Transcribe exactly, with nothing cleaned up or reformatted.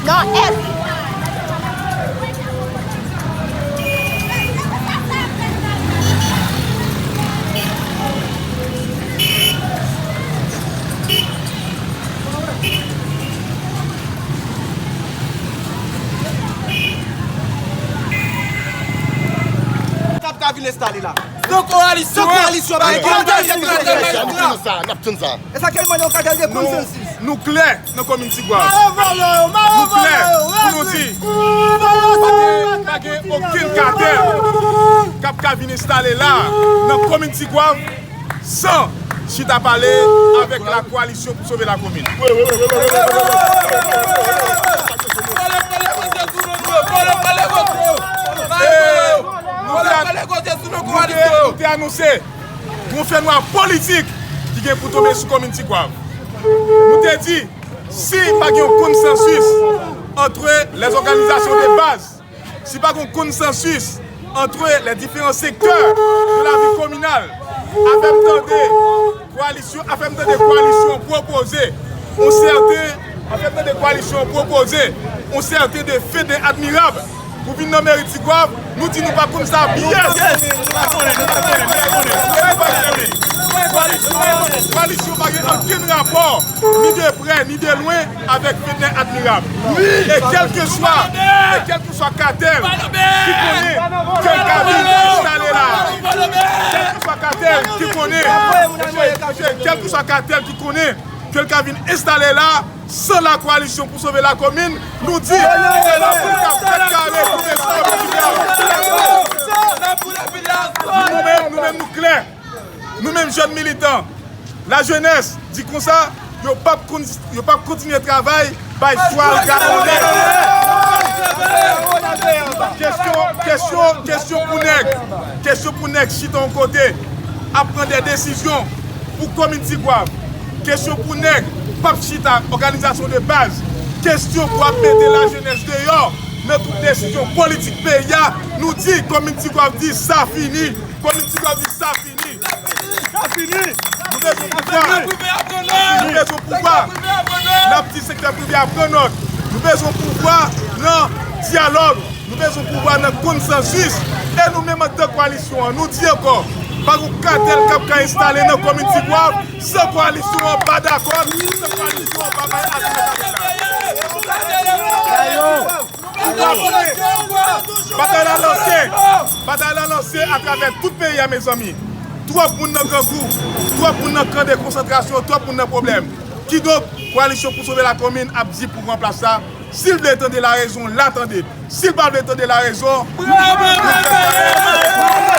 Non, S. K ap ka vin enstale la. San koalisyon, san koalisyon, pa gen koalisyon. N ap tann sa, n ap tann sa. E sa ke l mande yon katèl de konsansis. Nou klè nan komin Tigwav. Nou klè pou nou di, pa gen, pa gen okenn katèl k ap ka vin enstale la nan komin Tigwav san chita pale avèk la koalisyon pou sove la komin. E nou te, nou te, nou te anonse yon fènwa politik ki gen pou tonbe sou komin Tigwav. Nou te di, si pa gen yon konsansis entre les organisations de base, si pa gen yon konsansis entre les différents secteurs de la vie communale, afè m tande koalisyon, afè m tande koalisyon pwopoze yon sèten, afè m tande koalisyon pwopoze yon sèten de Fednen Admirab pou vin nan meri Tigwav, nou di nou pa konn sa pyès. Koalisyon, koalisyon pa gen okenn rapò, ni de prè, ni de lwen, avèk Fednen Admirab. E kèlkeswa, e kèlkeswa katèl ki konnen ke l ka vin enstale la, kèlkeswa katèl ki konnen, kèlkeswa katèl ki konnen ke l ka vin enstale la, san la koalisyon pou sove la komin, nou di, se la pou l ka fèt kare pou mesye Tigwav. Nou menm, nou menm, nou klè. Nou menm jèn militan, lajenès, di konsa, yo p ap kon-, yo p ap kontinye travay bay chwal galon nèg. Kesyon, kesyon, kesyon pou nèg, kesyon pou nèg chita yon kote, ap pran de desizyon pou komin Tigwav. Kesyon pou nèg p ap chita òganizasyon de baz. Kesyon pou ap mete lajenès deyò nan tout desizyon politik peyi a. Nou di, komin Tigwav di sa fini. Komin Tigwav di sa fini. Sa fini. Nou bezwen pouvwa. Nou bezwen pouvwa. N ap di sektè prive a pran nòt. Nou bezwen pouvwa nan dyalòg. Nou bezwen pouvwa nan konsansis. E nou menm antan koalisyon an, nou di ankò, pa gen katèl k ap ka enstale nan komin Tigwav san koalisyon an pa dakò, san koalisyon an pa bay aksè. Batay la lanse. Batay la lanse atravè tout peyi a, mezanmi. Twòp moun nan grangou, twòp moun nan kan de konsantrasyon, twòp moun nan pwoblèm. Kidonk, Koalisyon pou Sove Lakomin ap di pouvwa an plas la, si l vle tande larezon, l a tande. Si l pa vle tande larezon, nou fè sa.